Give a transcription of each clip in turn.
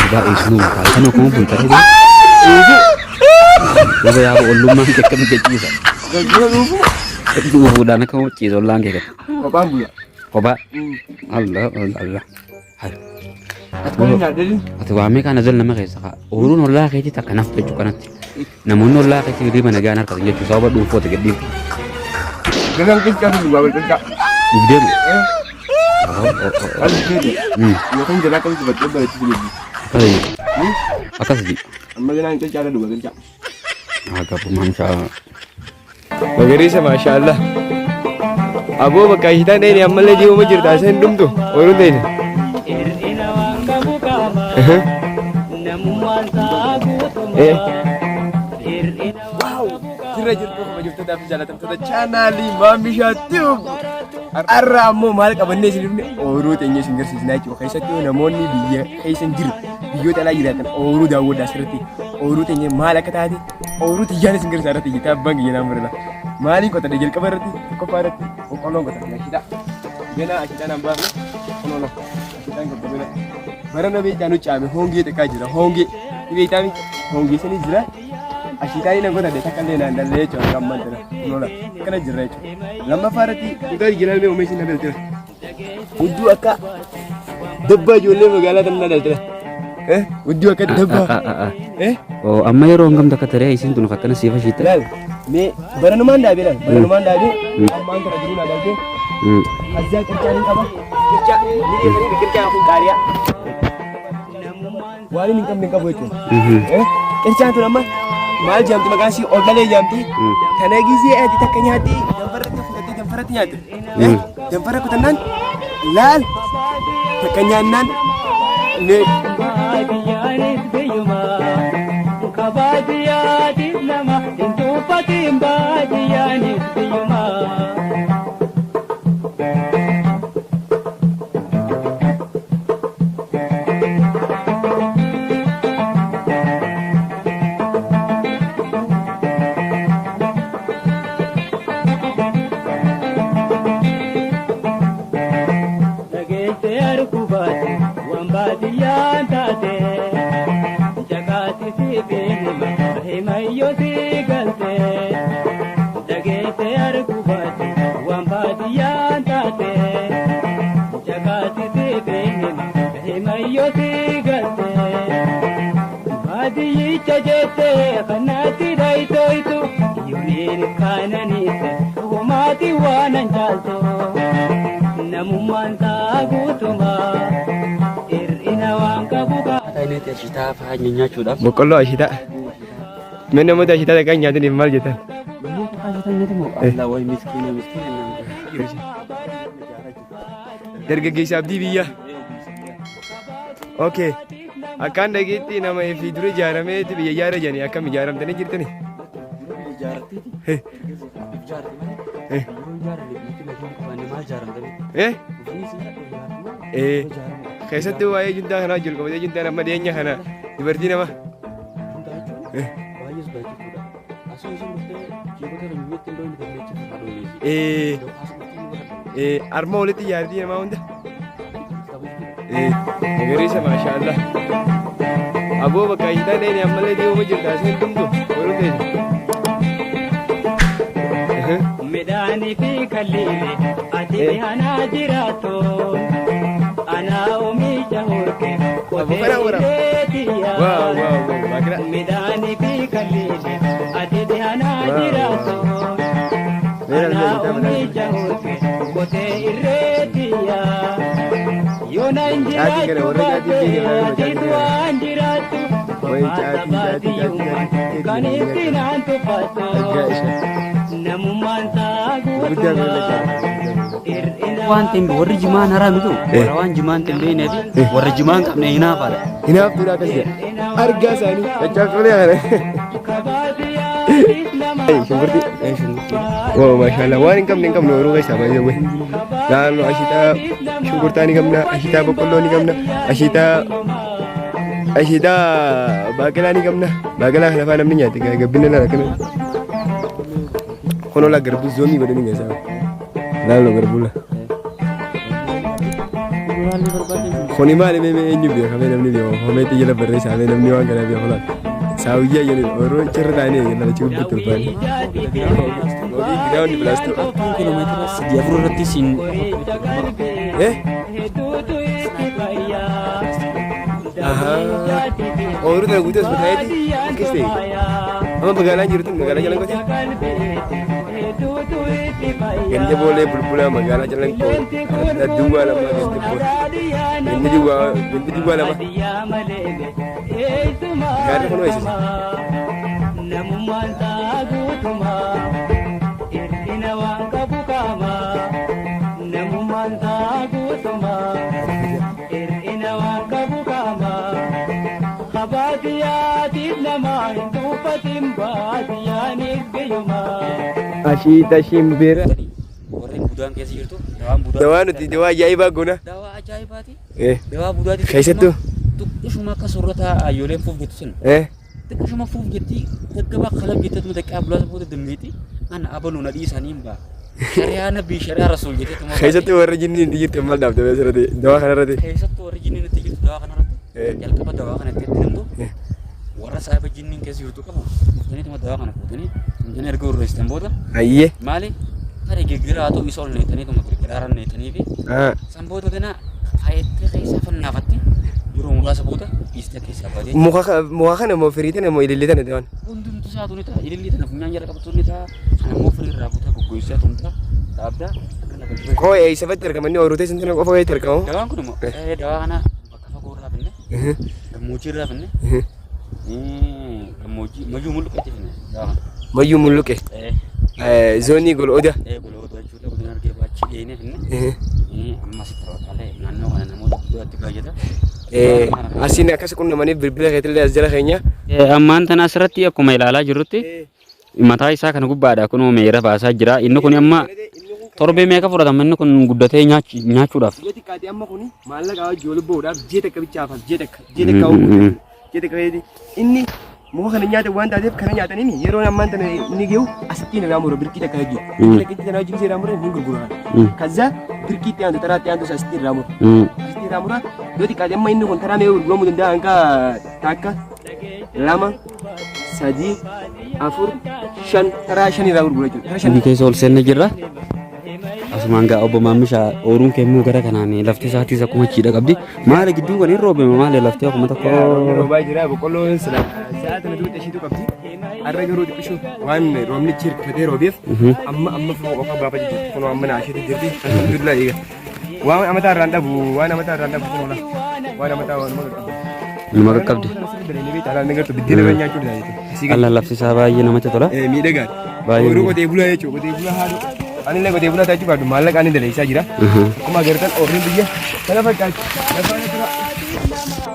Gurbaa eessinuu halkan akkuma bultanii duuba yaaba ollummaan kee akkamitti ciisa. Galgala dhuufu Dhuufuudhaan akkama ciisa ollaan kee gadi. kophaan bula. Kophaa. Allah Allah Allah. Akkamiin nyaadhee Ati waamee kana jala nama keessa kaa. Ooyiruun ollaa keetii takka naaf jechuu kanatti. Namoonni ollaa keetii hirriba nagaan harkatan jechuu sababa dhuunfooti gad dhiiftu. Galaan qilcaa fi dhugaa qilcaa. Dhugdee moo? Yookaan jalaa qabdu bakkee bareechisu jechuudha. Akkas jedhi. Amma galaan qilcaa irra dhugaa qilcaa. Haa qabu maamshaa. Magariisa maashaallah. Aboo bakka ishitaan dheeni ammallee ji'uuma jirta isa hin dhumtu ooyiruun dheeni. Hir'ina waan qabu qaba. Namummaan isaa guutumaa. Hir'ina waan qabu qaba. Jirra jirtu kabajamtootaa fi jaalatamtoota chaanaalii Maammishaa Tube. Har'a ammoo maal qabannee isin dhufne ooyiruu teenya isin garsiisnaa jechuudha. Keessattuu namoonni biyya keessa hin jirre biyyoota alaa jiraatan ooyiruu daawwadhaa asirratti ooyiruu teenya maal akka taate ooyiruu tiyyaan isin garsiisa irratti jettee abbaan kiyya naan barela. Maaliin qotadhe jalqaba irratti tokkoffaa irratti boqqolloon qotadhe ashiidhaa. Ganaa ashiidhaan an baafne kunoona ashiidhaan gabbabina. Barana beektaa nu caame hongee xiqqaa jira hongee beektaa hongee sanii jira. Ashiidhaan nan qotadhe takka illee naan dhallee jechuudha hanga ammaan tana kunoona akkana jirra jechuudha. Lammaffaa irratti dhugaa jijjiiramee uumee na dhaltira. Hudduu akka dabbaa ijoollee magaalaa tanaa dhaltira. Hudduu akka dabbaa. Amma yeroo hangam takka taree isiin tun akkana siifa shiitta. Laal mee baranumaan dhaabee laal baranumaan dhaabee ammaan tana jiruu naa dhaltee hazzaa qircaa ni qaba. Qircaa ni dheefanii qircaa kun qaariyaa. Waan inni hin qabne hin qabu jechuudha. Qircaan tun amma maal jaamti maqaan ishii ol dhalee jaamti. Kana gisee ati takka nyaatti danfarratti fudhattee danfarratti nyaatte. Danfara kutannaan laal takka nyaannaan mee Baadiyyaanis biyyuma. Kabaadiyyaatiif nama hin tuffatiin baadiyyaanis biyyuma. Dhageessee arguu baate waan baadiyyaan taate. Jakaati si hima himayyoo si galte. Dhageessee arguu baate waan baadiyyaan taate. Jakaati si hima himayyoo si galte. Baadiyyicha jettee kanaatti dhayitooytu yooniin kaananiise humaati waan an caaltu. Namummaan taa guutumaa hir'ina waan qabu qaba. Taayineetti ashiitaa fa'aa nyaachuudhaaf. Boqqolloo ashiitaa. Mee namoota ashiitaa takka hin nyaatiniif maal jettan? Allah way miskiina miskiina. Dargaggeessa abdii biyyaa. Okay. Akkaan dhageetti nama fi dura ijaarameeti biyya ijaara jedhanii akkam ijaaramtanii jirtani? Eh? Eh. Keessattuu waa'ee juntaa kanaa jiru qabatee juntaan amma dhiyeenya kana dubartii nama. Eh. Eh. Arma walitti ijaartii namaa hunda. Eh. Magariisa maashaallah. Aboo bakka ishiitaan dheeni ammallee deemuma jirta asiin dhumtu ooluu teessu. Midhaanii fi kalliile ati anaa jiraattu. Anaa oomisha horke qotee Aboo kana illee Waaw waaw waaw baakira. Midhaanii fi kalliile ati anaa Waaw, jiraattu. Meera Anaa illee bitaa oomisha horke qotee irreetiya. Yoona Caatii kana injiraachuu warra caatii baate beekne ilaaluu ati caatii kana. waan jiraattu. Wayi caatii caatii caatii caatii Kan itti naan tuffattu. Argaa ishee. Namummaan isaa Guddaa guutumaa. kana Hir'ina Waan ta'e warri jimaan haraamitu warra waan jimaan hin beeknee fi warra jimaan qabne hinaafaadha. Hinaaftuudha akkas jedha. Argaa isaanii caccabsuulee kana. kabaadiyyaatiif nama. Shunkurtii. Wow maashaallah waan hin qabne hin qabne yeroo keessaa baay'ee wayi. Naannoo ashiitaa shunkurtaa ni qabna, ashiitaa boqqolloo ni qabna, ashiitaa ashiitaa baaqelaa ni qabna. Baaqelaa kana faa namni nyaate gabbina laala kana. Kunoo laa garbuu zoomii godhanii keessaa. Laaloo garbuu laa. Biraallee barbaade. Kuni maali mee mee eenyu beeka mee namni beeka komeetii jala barreessaa mee namni waan kana beeku laata. Saawiyyaa jedhu yeroo cirra taa'anii eegan achi gubbaatti ol ba'anii. Ground plus two. Kiiloomeetira 3 4 irratti siin. Eh? Ahaa. Ooyiruu tana guutuu as bitaa'eeti akkas ta'e. Amma magaalaan jirtu magaalaa Calanqooti. Ganda Boolee Bulbulaa magaalaa Calanqoo. Duwwaa 2 ganda Boolee. Ganda duwwaa ganda duwwaa 2. Gaarri kun eessisa? Namummaan isaa guutumaa hir'ina waan qabu qaba. Namummaan isaa guutumaa hir'ina waan qabu qaba. Habaatiyaatiif nama hin tuffatin baadiyyaanis biyyumaa. Ashiita shimbira. Warreen budaan keessa jirtu dawaan budaa. Dawaa nuti dawaa ajaa'ibaa goona. Dawaa ajaa'ibaati. Eh. Dawaa budaati. Keessattuu? Xiqqishuma akka soorata ayyooleen fuuf jettu sun. Eh. Xiqqishuma fuuf jetti gaggabaa kalab jettetuma daqiiqaa bulaasa booda dammeeti. Ana abaluu na dhiisanii hin ba'a. Shari'aa nabii shari'aa rasuul jettetuma. Keessattuu warri jinniin itti jirtu maal dhaabde asirratti dawaa kanarratti. Keessattuu warri jinniin itti jirtu dawaa kanarratti. Eh. Jalqaba dawaa kana itti himtu. Eh. Warra saahiba jinniin keessa jirtu qabu. Dhuftaniituma dawaa kana fuutanii tumtanii erga urreessitan booda Ayyee. maali tarii girgiraa ta'u isa ol neetaniituma girgiraarra neetanii fi Ah. san booda gana kaayettee keessaa fannaafatti yeroo muraasa booda dhiistee keessaa baatee Muka kana moo firii tana moo ilillee tana dawaan? Hundumtu isaatu ni ta'a. Ilillii tana funyaan jala qabatu ni ta'a. Kana immoo firii irraa kutee goggogsee tumta dhaabda akkana galchee. Koo eessatti argama inni ooyiruu teessan tana qofa wayiitti argama? Dawaan kun immoo dawaa kana bakka fagoo irraa finne, gammoojjii irraa finne, gammoojjii Mayyuu Mulluqeetti finne dawaa kana. Mayyuu Mulluqe. Zoonii Gol'ooda. Gol'ooda jechuudha godina Harargee baachii dhiyeenee finne. Amma asitti raawwataalee naannoo kana namoota guddaatti baay'ata. Asiin akkas qunnamaniif bilbila keetillee as jala keenya. Ammaan tana asirratti akkuma ilaalaa jirrutti mataa isaa kana gubbaadha kunoo meera baasaa jira. Inni kun amma torbee meeqa fudhatama inni kun guddatee nyaachuudhaaf? Ji'a xiqqaate amma kuni maallaqa wajji wal bahuudhaaf ji'a takka bichaafaaf ji'a takka ji'a takka ji'a takka fayyadi. Inni muka kana nyaatan waan taateef kana nyaataniin yeroo ammaan tana inni gahu asittiin irraa mura birkii takka jechuudha. Birkii takka tana wajjin irraa mura inni gurgura. Kaza birkii itti aantu taraa itti aantu asittiin irraa mura. Asittiin irraa mura yoo xiqqaate amma inni kun taraa meeqa gurguramuu danda'a hanga takka lama sadii afur shan taraa shan irraa gurgura jechuudha. Taraa shan. Inni keessa ol seenne jirra. Asumaan gaa obbo Maammishaa ooruun kee immoo gara kanaan lafti isaatiis akkuma jiidha qabdi. Maali gidduu kan hin roobime maali lafti akkuma tokko. Roobaa jira boqqolloon sila sa'a tana duuta ishiitu qabdi. Har'a garuu xiqqishu waan roobnichi hirkifatee roobeef amma amma fuma qofa baafa jirti. Kunoo amma naasheeti jirti. Alhamdulillah eega. Waan amataa irraan dhabu waan amataa irraan dhabu kunoo laa. Waan amataa waan nama qaqqabu. Nama qaqqabdi. Biddeena irra nyaachuu dandeenya. Alla lafti isaa baay'ee namatti tola. Miidhagaadha. Baay'ee Ooyiruu qotee bulaa jechuudha. Qotee bulaa haadha. Anillee qotee bulaa taachuu baadhu maallaqa ani daleessaa jira. Akkuma agartan ooyiruun biyya kana fakkaatti. Lafa kana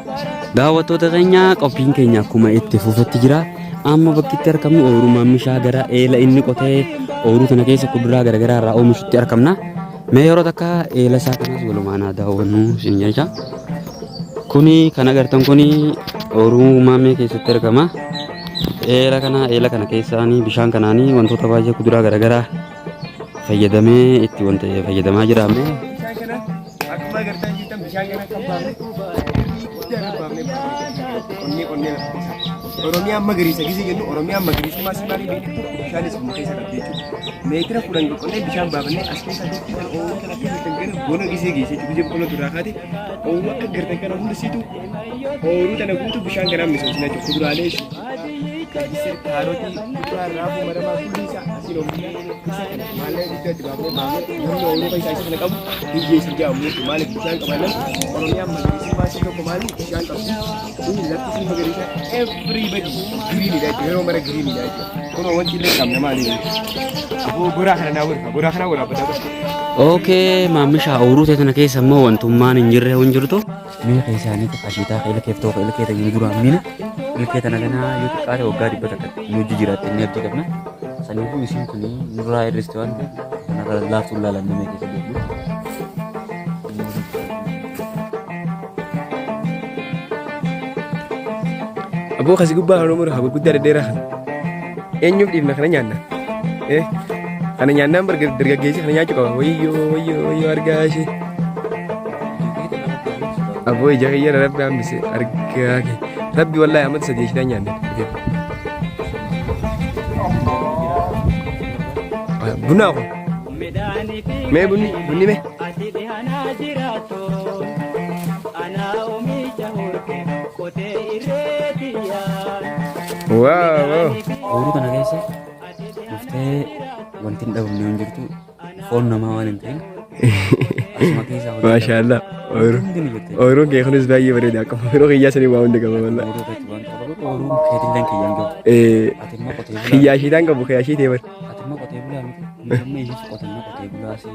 Daawwattoota keenya qophiin keenya akkuma itti fufetti jira. Amma bakki itti argamnu ooyiruu Maammishaa gara eela inni qotee ooyiruu kana keessa kuduraa garaagaraa irraa oomishutti argamna. Mee yeroo takka eela isaa kanas walumaan haa daawwannu isin jecha. Kuni kan agartan kuni ooyiruu Maammee keessatti argama. Eela kana keessaanii bishaan kanaanii wantoota baay'ee kuduraa garaagaraa fayyadamee itti wanta fayyadamaa jira. Mee Bishaan kana akkuma agartan jirtan bishaan kana kan baafne guddaa kan baafne qonnee qonnee lafa keessa. Oromiyaan magariisa gisee jennu Oromiyaan magariisummaa si maaliin beektu bishaanis kuma keessa qabdi jechuudha. Meetira 10 qonnee bishaan baafannee as keessa dukki kan ooyiruu kan akka gartan gara bona gisee geesse jechuudha. Gisee boqqolloo irraa kaate ooyiruu akka gartan kana hundisiitu ooyiruu tana guutuu bishaan kanaan misoomsina jechuudha. Kuduraalee misir, kaarotii, kuduraa, raafuu maramaa hundi isaa asiin oomishna. Isa kana maallaqa guddaa itti baafnee baafnee namni ooyiruu keessaa isa kana qabu hiyyeessa jedhamu jechuudha. Maaliif bishaan qabaannan Oromiyaan magariisummaa isii tokko maali bishaan qabdi. Inni lafti isii magariisa everybody green dha jechuudha. Yeroo mara green dha jechuudha. Kunoo wanti illee qabna maali? Aboo goraa kana naa godha. Goraa kana waraabbataa godha. Okay, Maammishaa ooyiruu ta'e kana keessa immoo wantummaan hin jirre hin jirtu. Mi'a keessaanii ashiitaa ilkee tokko ilkee ta'e duraan mina ilkee tana ganaa yoo xiqqaate waggaa 100 nu hojii jiraatte inni abdii qabna. Saniifuu isiin kun nurraa hir'iste waan ta'eef kanarra laaftuun laalan keessa deemu. Aboo kasi gubbaa kan umur haa gurguddaa dhedheeraa kana. Eenyuuf dhiifna kana nyaanna? Eh, kana nyaannaan dargaggeessi kana nyaachuu qaba. Wayyoo wayyoo wayyoo argaa ishee. Aboo ija kiyya rabbi hambise argaa kee. Rabbi wallahi amata sadii ashitaa nyaanne. Bunaa kun. Mee bunni bunni mee. Ati dhihanaa jiraattu anaa oomisha horke qotee irreetiyyaa. Waaw waaw. Ooyiruu kana keessa dhuftee wanti hin dhabamne hin jirtu foon namaa waan hin ta'in asuma keessaa wanti Maashaallah. Ooyiruu. hundi ni jirti. Ooyiruun kee kunis baay'ee bareeda. Akkuma ooyiruu kiyyaa sanii waa hunda qaba wallahi. Ooyiruu keetti waan qaba ooyiruun keetillee kiyyaan gahu. Eh Ati immoo qotee bulaa kiyyaa ishiitaan qabu kiyyaa ishii ta'e bara. ati immoo qotee bulaa miti. Nuti amma ishii qotannaa qotee bulaa si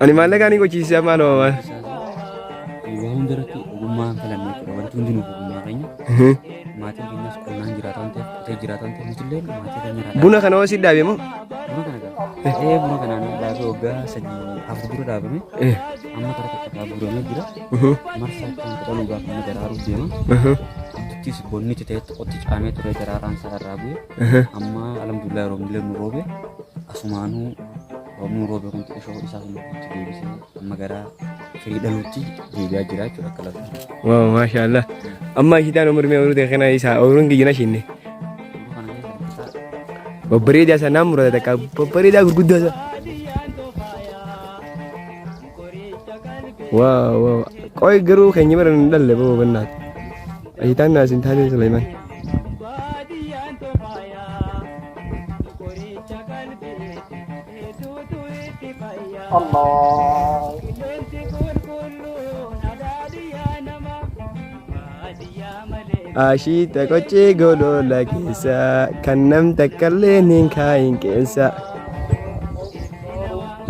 Ani maallaqa ni qochiisisaa maal maal. Waa hundarratti ogummaa hin filanne jechuudha. Wanti hundi nuuf ogummaa keenya. Maatiin keenyas qonnaan jiraatan waan ta'eef qotee jiraatan ta'eef nuti illee maatii keenya irraa Buna kana hoo si dhaabe moo? Buna kana gaa. Ee buna kanaan dhaabee waggaa 3 4 dura dhaabame. Amma karaa takka irraa guuramee jira. Marsaa ittiin qixaluudhaaf inni daraaruuf deema. Gidduuttis bonni itti ta'etti qotti caamee ture daraaraan isaa irraa bu'e. Amma alhamdulillah roobni illee nu roobe. Asumaanuu roobni nu roobe kun xiqqishoo isaa sun itti deebisee amma gara firii dhaluutti deebi'aa jira jechuudha akka lafa. Waaw maashaallah. Amma ishiitaan umrii ooyiruu ta'e kana isaa ooyiruun kiyya na shinne. Ooyiruu kana keessa Babbareedaa isaa naan murata takka babbareedaa gurguddaa isaa. Waaw waaw. Qoy garuu keenya bara hin dhalle boo bannaati. Ishiitaan naas hin taate Suleymaan. Baadiyyaan tofaayaa qoricha qalbiiti hedduutu itti fayyaa. Qilleensi qulqulluun adaadiyyaa nama baadiyyaa malee. Ashiita qoccee golola keessa kan nam takkallee hin kaayin keessa.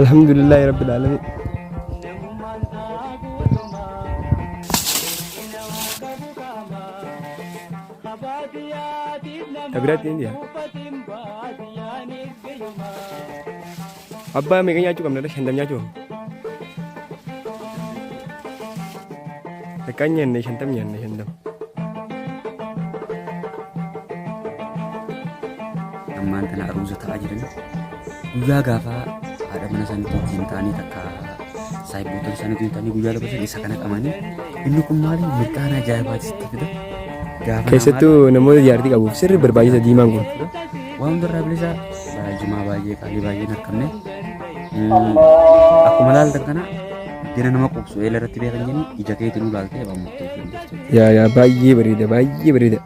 Alhamdulillahi rabbil alamin. Namummaan isaa guutumaa hir'ina waan qabu qaamaa. Baadiyyaatiif nama Tabiraatti hin dhiyaa. uffatiin baadiyyaanis biyyumaa. Abbaa meeqa nyaachuu qabna? 50 nyaachuu qabna. Takkaan nyaanne 50 nyaanne 50. Ammaan tana aruuza ta'aa jiran guyyaa gaafaa haadha mana isaaniitti wajjin ta'anii takka saayibboota isaanii wajjin ta'anii guyyaa dabarsan isa kana qabanii inni kun maali mirqaana ajaa'ibaati sitti fida. Gaafa Keessattuu namoota jaartii qabuuf sirri barbaachisa diimaan kun. Waan hundarraa bilisa jimaa baay'ee qaalii baay'een argamne. Akkuma laaltan kana biddena nama quubsu eela irratti beekan jenni ija keetiin ulaaltee waan murteessuu dandeessu. Yaa yaa baay'ee bareeda baay'ee bareeda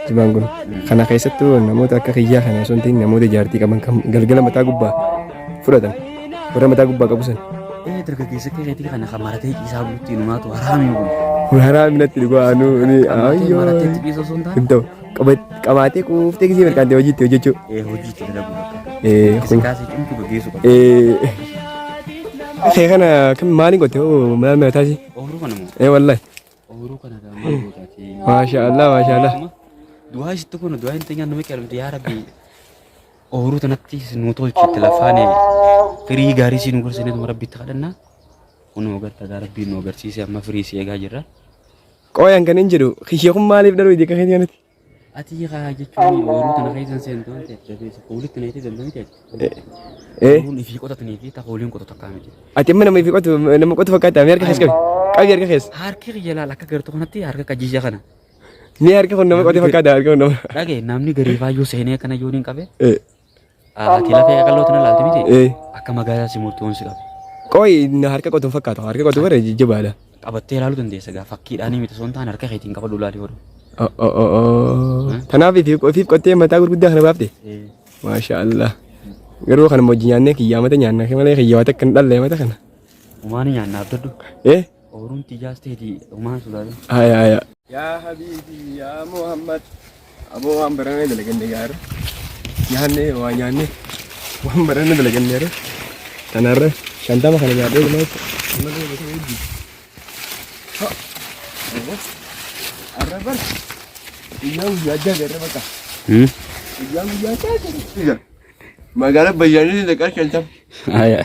jimaan kun. Kana keessattuu namoota akka kiyyaa kana osoo hin ta'in namoota jaartii qaban kan galgala mataa gubbaa fudhatan warra mataa gubbaa qabu san. Ee dargaggeessa keetii kana kan maratee ciisaa bulutti inumaatu haraami kun. Kun haraami natti dhugaa anuu ni Maratee ayyoo. maratee itti ciisa osoo hin taane Hin ta'u qamaatee quuftee gisee mirqaantee hojii itti hojjechuu. ee hojii itti dalagu bakka. Ee kun Qisiqaasee cimtuu gaggeessuu qaba. ee kee kana kan maaliin qotte hoo maal mataasi? Ooyiruu kana moo? Ee wallahi. Ooyiruu kana gaa maal gootaati? Maasha Allah maasha Allah. Du'aa isitti kun du'aa hin teenyaan nama qeelamte yaa Rabbi ooyiruu tanatti nu tolchitti lafaane firii gaarii si nu gorsineetuma Rabbitti kadhannaa. Kunoo agarta gaa Rabbiin nu agarsiise amma firii si eegaa jirra. Qooyan kan hin jedhu kiyya kun maaliif dhaluu ija keetii kanatti? Ati kaa jechuun ooyiruu tana keessa hin seentu waan ta'eef jabeessa walitti na hidhee dandamite ati. Ee Ooyiruun ifii qotatanii fi takka waliin qotu takkaa miti. Ati amma nama ifii qotu nama qotu fakkaata mee harka keessa qabi qabi harka keessa. Harki kiyya laal akka gartuu kanatti harka qajiija kana. Mee harka kun nama qote fakkaata harka kun nama. Dhage namni garii faayyoo seenee akkana yoon hin qabe. Ee Ati lafee qaqalloo tana laalti miti. Ee Akka magaalaa si murtii si qabe. Qoy na harka qotu hin fakkaatu harka qotu bara jajjabaadha. Qabattee ilaaluu dandeessa gaa fakkiidhaan miti osoo hin taane harka keetiin qabadhu ilaalii godhu. Kanaaf ifiif qottee mataa gurguddaa kana baafte. Maasha Allah. Garuu kana hojii nyaannee kiyyaa mata nyaanna malee kiyyaa waan akka hin dhalle mata kana. Umaan nyaanna abdadhu. Eh? Ooruun xiyyaas ta'eeti umaan sodaatan. Haya haya. Yaa Habibi yaa Muhammad. Aboo waan baranee dalaganne gaara. Nyaanne waa nyaanne waan baranee dalaganne yeroo. Kanarra 50 kana nyaadhee dhuma jechuudha. Arraban guyyaa guyyaa addaa garra bakka. Guyyaa guyyaa addaa. Magaalaa Bayyaanii daqiiqaa 50. Haya.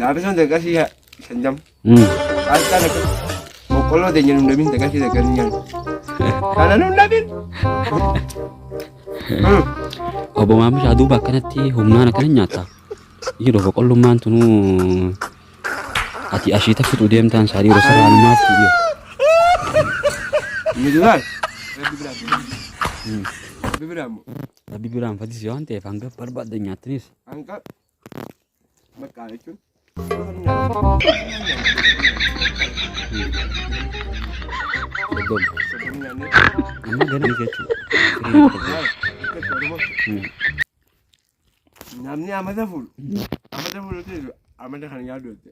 Laafisaan daqiiqaa 50. Asxaan akka boqqolloo teenya nu dhabin daqiiqaa daqiiqaa nyaanna. Kana nu dhabin. Obbo Maamishaa duuba akkanatti humnaan akkana nyaata. Yeroo boqqollummaan tunuu ati ashiita fixu deemtaan isaa dhiiroo sarara maaf dhiiroo. Nuti laal. Rabbi biraan. Rabbi biraan moo. Rabbi biraan fadis waan ta'eef hanga barbaaddan nyaattanis. Hanga bakka jechuun. 30. 30 nyaannee. Amma gana jechuudha. Namni amata fuudhu. Amata fuudhu ta'e amata kana nyaadhu jette.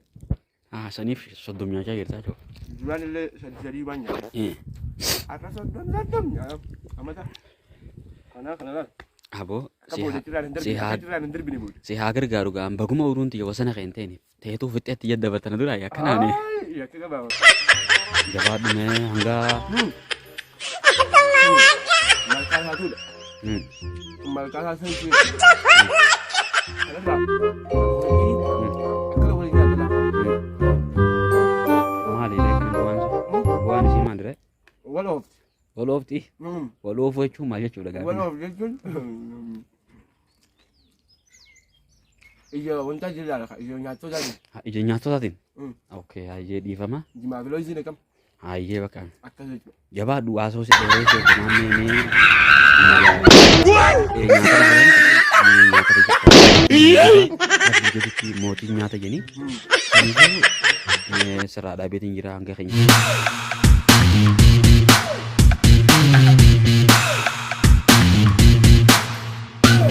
Ah, saniif 30 nyaachaa jirta jechuudha. Duraan illee sadi sadii waan nyaata. Har'a 30 30 nyaata. Amata. Kanaa kana laal. Aboo Akka booda irraan hin darbine. Akka irraan hin darbine booda. si haa gargaaru gaan baguma uruun tiyya wasana kan hin ta'in ta'eetuu fixxeetti jaddabartana dura akkanaani. Yakka gabaaba. Jabaadhu mee hanga. Malkaa isaatuudha. Malkaa isaa san Kanarraa. Akka waliin nyaata. Maali ree kana bu'aan isii? Bu'aan isii maali ree? Wal oofti. Wal oofti? Wal oofuu jechuun maal jechuudha Wal gaafa? oofti jechuun ija wanta jiraadha ija nyaattootaa jira. Ija nyaattotaatiin? Okay, hayyee dhiifama. Jimaa biloo isiin akkam Hayyee bakka. akkas jechuudha. Jabaadhu haasoo si dheeressee naannoo mee nyaata nyaata jedhutti mootiin nyaata jedhanii kanaafuu sirraa dhaabeetiin jira hanga keenya.